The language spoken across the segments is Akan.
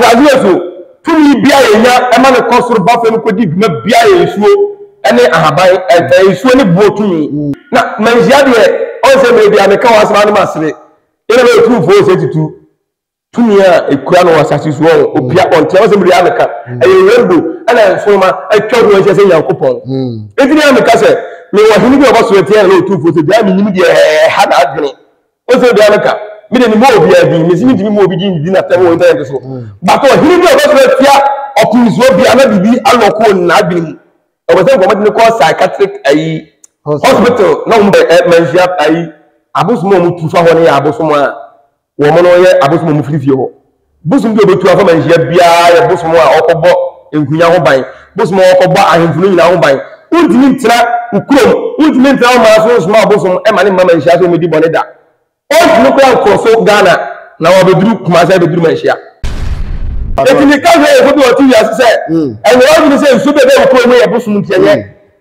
Asase yɛ so tumi bia yɛnya ɛma no kɔ soro ba fam kɔdi dwuma bia yɛ nsuo ne ahaban ɛ nsuo ne boɔ tumi. Na manhyia deɛ ɔnsɛ mmerɛ bia meka wɔ asɛm ano masere yɛna bɛyɛ tumfoɔ sɛ tutu tumi a ekura no wɔ asase so ɔn opia ɔntea ɔsɛ mmerɛ bia meka ɛyɛ rainbow ɛna nsoroma atwa ho ahyia sɛ Nyankopɔn enti ne meka sɛ mewɔ hene bi a ɔba soro atia na ɔtumfoɔ sɛ bia menyim deɛ ɛha na adwene. Ose obiara meka. Me de memmɔ obiara din, mese mentumi mmɔ obi din didi n'atɛm wɔ internet so. But ɔhene bi a ɔbɛsɔre atia ɔpemsoɔ bi ana biribi alɔko n'adwene mu. Ɛwɔ sɛ nkɔmɔde no kɔ psychiatric ayi hospital na wɔn ɛ manhyia ayi abosom a wɔn tu fa hɔ no yɛ abosom a wɔn no yɛ abosom a wɔn firi fie hɔ. Bosom bi a obetu afa manhyia biara yɛ bosom a ɔkɔbɔ nkunya ho ban, bosom a ɔkɔbɔ ahemfo no nyinaa ho ban. Wontumi ntena wo kurom, wontumi ntena wo man so nsoma abosom ma ne mma manhyia sɛ wɔmmɛdi bɔne da. Ɔntumi koraa nkɔ so Ghana na wabɛduru Kumasi abɛduru manhyia. Enti meka kyerɛ yɛfo bi a ɔte wiase sɛ, ɛnyɛ w'adwene sɛ nsuo bi a ɛda wo kurom yɛ bosom nti ɛnyɛ.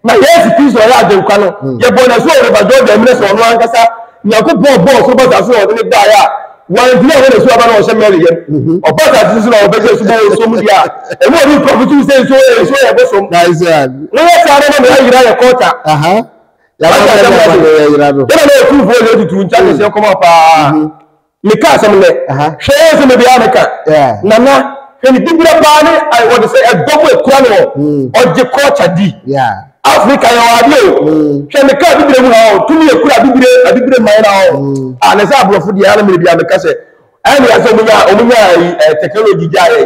Na Yesu Kristo a ɔyɛ Agyenkwa no, yɛbɔɔ no asu wɔ River Jordan mu na sɛ ɔno ankasa Nyankopɔn bɔɔ ɔsoro bɔ asase na ɔde no baeɛ a, wantumi anwo n'asu aba na ɔhyɛ Mary yam. Ɔba asase so na ɔbɛgye asubɔ wɔ nsuo mu deɛ a, ɛmu ɔde nkurɔfo tumi sɛ nsuo yɛ nsuo yɛ bosom. Woyɛ saa no na ma yɛayera yɛ kɔɔta. Wate asɛm no ase? Yɛna na ɔtumfoɔ yɛ tutu nkyɛ akɛseɛ kɔma paa. Meka asɛm nnɛ. Hwɛ yɛ nsɛm biara meka. Nana, hwɛ ne dibira paa ne wɔde sɛ ɛdɔm ekura no wɔ. Mm. Ɔgye culture di. Africa yɛ wɔ adeɛ o. Mm. Hwɛ meka abibire mu ha o. Tumi ekura abibire abibire man na o. Mm. Ah, ne sɛ aborɔfo deɛ ana mmerɛ biara meka sɛ ɛne yɛ sɛ ɔmo nya ɔmo nya ayi ɛ technology gya yɛ.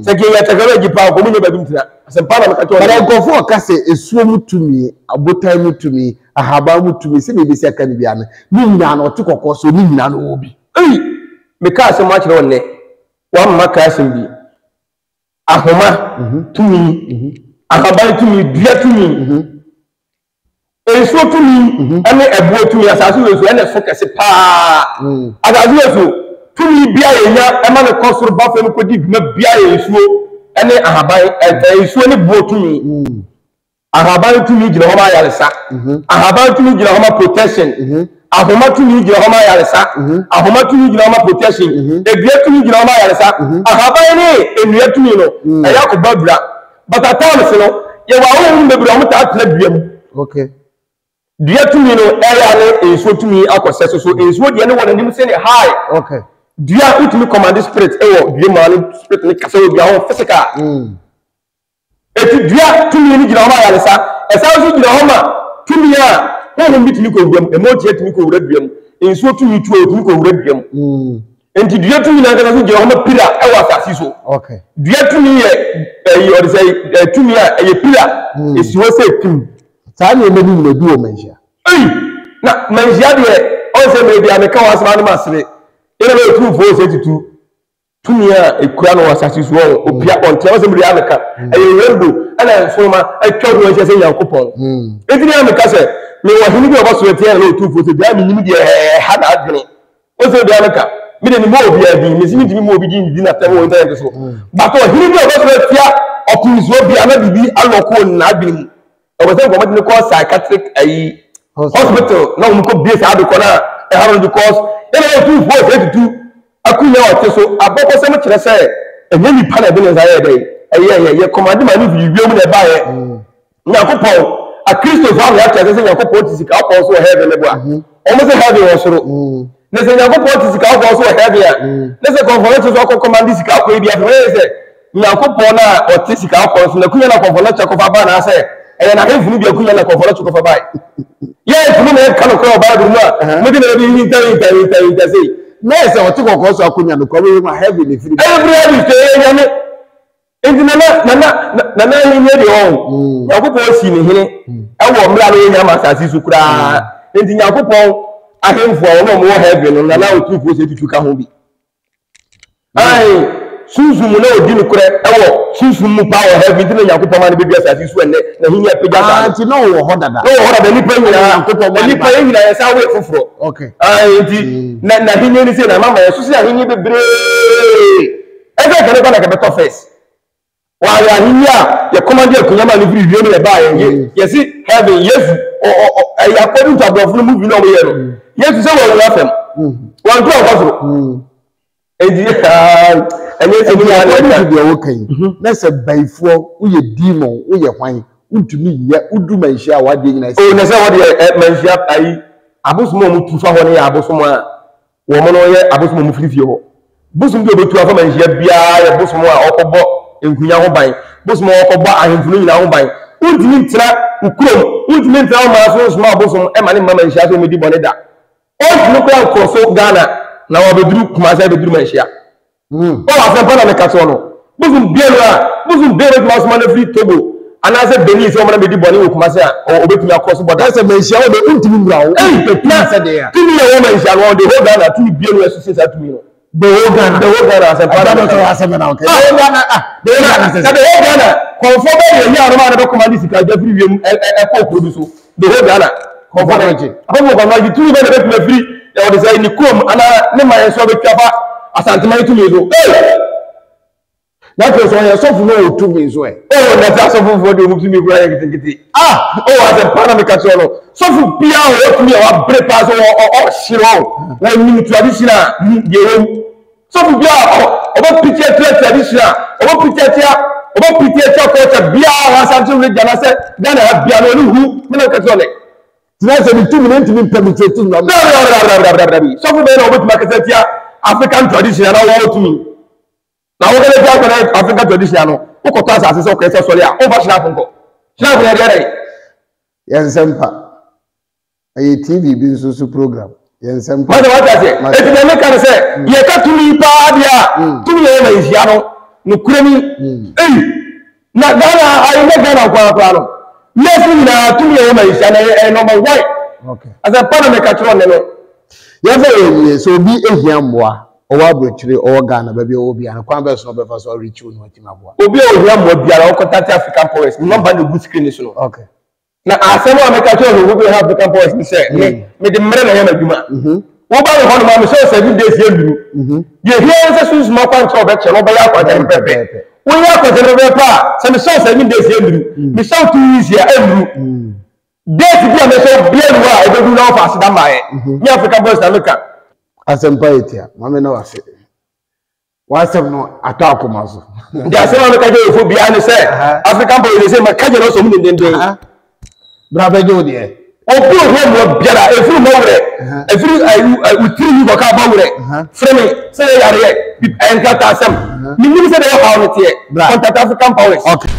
Sɛ kì í yɛ technology paa ɔmo nya baabi ntina. Asɛmpa na meka kyerɛ wɔn. Nkurɔfoɔ ɔka sɛ esuo mu tumi, abotan mu tumi, ahaban mu tumi, sɛdeɛ ebesi aka no biara no, ne nyinaa no ɔte kɔkɔɔ so, ne nyinaa no ɔwɔ bi. Ei! Meka asɛm akyerɛ wo nnɛ, woamma ka asɛm bi. Ahoma tumi, ahaban tumi, dua tumi, nsuo tumi ne ɛboɔ tumi, asase wei so ɛna ɛso kɛse paa. Asase wei so tumi bia yɛnya ɛma no kɔ soro ba fam kɔdi dwuma bia yɛ nsuo ne ahaban, nsuo ne boɔ tumi. Ahaban tumi gyina hɔ ma ayaresa. Ahaban tumi gyina hɔ ma protection. Ahoma tumi gyina hɔ ma ayaresa. Ahoma tumi gyina hɔ ma protection. Edua tumi gyina hɔ ma ayaresa. Ahaban ne nnua tumi no, ɛyɛ akɔbɔ abira. But at times no, yɛwɔ ahonhom bebree a wɔtaa tena dua mu. Okay. Dua tumi no ɛyɛ a ne nsuo tumi akɔsɛ so so nsuo deɛ ne wɔ n'anim sɛ ne high. Okay. Dua wotumi command spirit ɛwɔ dua mu a ne spirit ne kasa wɔ dua ho physical. Enti dua tumi no gyina hɔ ma ayaresa. Ɛsan nso gyina hɔ ma tumi a honhom bi tumi kɔwura mu. Ɛmɔɔtia tumi kɔwura dua mu. Nsuo tumi tu a ɔtumi kɔwura dua mu. Mm. Enti dua tumi no ankasa nso gyina hɔ ma pira ɛwɔ asase so. Okay. Dua tumi yɛ ɛyi ɔde sɛ ɛ tumi a ɛyɛ pira. Mm. Esi hɔ sɛ tim. Saa nneɛma no nyinaa bi wɔ manhyia. Ei! Na manhyia deɛ ɔnsɛ mmerɛ bi a meka wɔ asɛm ano ma asere. Yɛn na bɛyɛ tumfoɔ sɛ tutu. Tumi a ekura no wɔ asase so ɔn opia ɔntea ɔsɛ mmerɛ meka ɛyɛ rainbow ɛna nsoroma atwa ho ahyia sɛ Nyankopɔn enti ne meka sɛ mewɔ hene bi a ɔba soro atia na ɔtumfoɔ sɛ biara menyim deɛ ɛha n'adwene ɔsɛ biara meka me de memmɔ obiara din mesi mentumi mmɔ obi din didi n'atɛm wɔ internet so but ɔhene bi a ɔba soro atia ɔpemsoɔ bi ana biribi alɔko n'adwene mu Ɛwɔ sɛ nkɔmɔ de no kɔ psychiatric ayi hospital na wɔn kɔ bie saa adekɔ na ɛha no because yɛn na yɛ tu fo sɛ tutu akunya ɔte so abɔkɔsɛm kyerɛ sɛ ɛnyɛ nipa na ɛde ne nsa yɛ dɛ ɛyɛ yɛ yɛ kɔmande ma ne firi wiem na ɛbaeɛ mm. Nyankopɔn akristofo ahwɛ akyerɛ sɛ sɛ Nyankopɔn te sika ɔkɔɔ so wɔ heaven ne boa mm-hmm. wɔn sɛ heaven wɔ soro mm. na sɛ Nyankopɔn te sika ɔkɔɔ so wɔ heaven a mm. na sɛ kɔnfɔnɔkye so akɔ kɔmande sika ɔkɔɔ yi bi afei wɔyɛ sɛ Nyankopɔn no a ɔte sika kɔkɔɔ no so, n'akunya na kɔmfɔnɔkyɛ kɔfa bae anaasɛ ɛyɛ n'ahemfo no bi akunya na kɔmfɔnɔkyɛ kɔfa bae? Yɛntumi na yɛnka nokorɛ wɔ Bible mu a mode nneɛma bi hinta hinta hinta hinta sei. Na ɛyɛ sɛ ɔte kɔkɔɔ so akonya no kɔ bɛyɛ mu a heaven na ɛfiri bae. Ɛyɛ firi heaven so, ɛyɛ Nyame. Nti nana nana nana ahennie deɛ ɔho mm. Nyankopɔn si ne hene mm. ɛwɔ mmerɛ a na yɛnya ama asase so koraa. Mm. Nti Nyankopɔn ahemfo a wɔn a wɔwɔ heaven no nana otumfoɔ sɛ tutu ka ho bi. Ae, sunsum mu na odi nokorɛ wɔ sunsum mu paa wɔ heaven nti na Nyankopɔn ma no bɛdu asase so ɛnnɛ na ahenni apagya saa Ah, no. nti na ɔwɔ hɔ dada. Na ɔwɔ hɔ dada, nnipa Ɛna nyinaa, Nyankopɔn ma no nnipa bae. yɛn nyinaa yɛsan woyɛ foforɔ. Okay. Ae, nti Mm. na n'ahenni no sei na ama ma yɛso sɛ ahenni bebree. Ɛsɛ nka ne ba na nka bɛtɔ first. Wɔayɛ ahenni a yɛkɔmande akonnwa ma no firi wiem na ɛbaeɛ. Yɛ Mm. yɛsi heaven Yesu ɔ ɔ ɔ ɛyɛ according to aborɔfo no movie na wɔyɛ no. Mm. Yesu sɛ wɔanwu afam. Mm. Wɔantu ankɔ soro. Mm. Enti ɛnyɛ sɛ Enti according to deɛ woka yi, na sɛ bayifoɔ, woyɛ demon, woyɛ hwan, wontumi nyɛ, woduru manhyia a w'adeɛ nyinaa si. Oh, na sɛ wɔdeɛ ɛ manhyia ayi, abosom a wɔtu fa hɔ no yɛ abosom a wɔn no yɛ abosom a wɔfiri fie hɔ. Bosom bi a wɔbɛtu afa manhyia biara yɛ bosom a ɔkɔbɔ nkunya ho ban, bosom a ɔkɔbɔ ahemfo no nyinaa ho ban. Wontumi ntena wo kurom, wontumi ntena wo man so nsoma abosom ma ne mma manhyia sɛ wɔmmɛdi bɔne da. Ɔntumi koraa nkɔ so Ghana na wabɛduru Kumasi abɛduru Manhyia. Hmm. Ɔwɔ asɛmpa na meka kyerɛ no. Bosom bia no a, bosom bia bɛtumi asoma no afiri Togo anaasɛ Benin sɛ ɔmana bɛdi bɔne wɔ Kumasi a, ɔbɛtumi akɔ so bɔda. Sɛ Manhyia wɔ de, wontumi nwura wo. Ei, na tumi yɛ wɔ Manhyia no, the whole Ghana, tumi bia no ɛso sen saa tumi no. The whole Ghana. The whole Ghana asɛmpa na meka. Asɛm na ɔka. The whole Ghana. Ah, the whole Ghana. Na the whole Ghana. Kɔnfɔ bɛ yɛ yɛ anoma na bɛ kɔmandi sika gya firi wiem ɛkɔ kuro bi so. The whole Ghana. Kɔnfɔ bɛ gye. Akɔfɔ kɔnfɔ gye tumi bɛ na bɛ tumi afiri ɔde sɛ ne kurom anaa ne man so abɛtwa fa Asanteman tumi so. Hey! Na afei sɛ ɔyɛ sɔfo na ɔwɔ tumi nso ɛ. Oh, na sɛ asɔfofoɔ deɛ wɔn tumi kura yɛ nketenkete. Ah, oh, asɛmpa na meka kyerɛ no. Sɔfo biara ɔwɔ tumi a wabere paa sɛ ɔhyerɛ wɔn. Wɔnim tradition a deɛ ɛwɔ mu. Sɔfo biara ɔbɛpiti atia tradition a, ɔbɛpiti atia, ɔbɛpiti atia culture biara wɔ Asante region anaasɛ Ghana ha biara no, ɔne hu. Me na meka kyerɛ no. Tena sɛ ne tumi no ntumi mpenetrate nnwa mu. Dabi, sɔfo bɛn na ɔbɛtumi akasa atia African tradition anaa wɔwɔ tumi? Na wokasa tia akɔnɛ African tradition ano, wokɔtɔ asase sɛ wokɔyɛ sɛ sɔre a, womfa hyinaafo nkɔ. Hyinaafo no ɛdeɛ dɛn? Yɛn nsɛmpa. Ɛyɛ TV bi nso so program. Yɛn nsɛmpa. Masa wate aseɛ. Eti deɛ meka ne sɛ, yɛka tumi paa deɛ a, tumi yɛ ma nhyia no, nokorɛ ni. Ei! Na Ghana ayi nyɛ Ghana nko ara koraa no. Wiase nyinaa tumi a ɛwɔ ma nhyia no ɛyɛ number one. Okay. Asɛmpa na meka kyerɛ ɔne no. Yɛmfa yɛn nie, sɛ obi hia mmoa, ɔwɔ aburokyire, ɔwɔ Ghana, baabi a ɔwɔ biara no, kwan bɛn so na ɔbɛfa so areach wo na watumi aboa? Obi a ohia mmoa biara, ɔkɔntate African Powers, me number na egu screen no so no. Okay. Na asɛm a meka kyerɛ ɔhɔho bi wɔ African Powers ne sɛ, me mm. mede mmerɛ na ɛyɛ m'adwuma. Mm-hmm. Woba me hɔ nom a mesɛ wo 7 days yɛ nnuru. Mm-hmm. Deɛ hia ne sɛ sunsum akwankyerɛ ɔbɛkyerɛ no wobɛyɛ akwankyerɛ no pɛpɛ. Woyɛ akwankyerɛ no pɛpɛ a, sɛ mesɛ wo 7 days yɛ nnuru, mm. mesɛ wo 2 weeks yɛ ɛnnuru. Mm. Date bi a mesɛ wo bia nu a ɛbɛduru na wofa aseda mmaeɛ. Mm-hmm. Me African Powers na meka. Asɛmpa yɛ tia, maame na wase. W'asɛm no atɔ akoma so. Nti asɛm a meka kyerɛ ofo biara ne sɛ African boys sɛ maka gyina sɛ ɔmo dendenden. Bra bɛgye wo deɛ. Obi ohia mmoa biara efiri mɔ werɛ efiri wotiri yi kɔka abɔ werɛ frɛ me sɛ yɛ yareɛ nkrataa asɛm menim sɛ deɛ ɔhaw no teɛ contact African powers. Okay.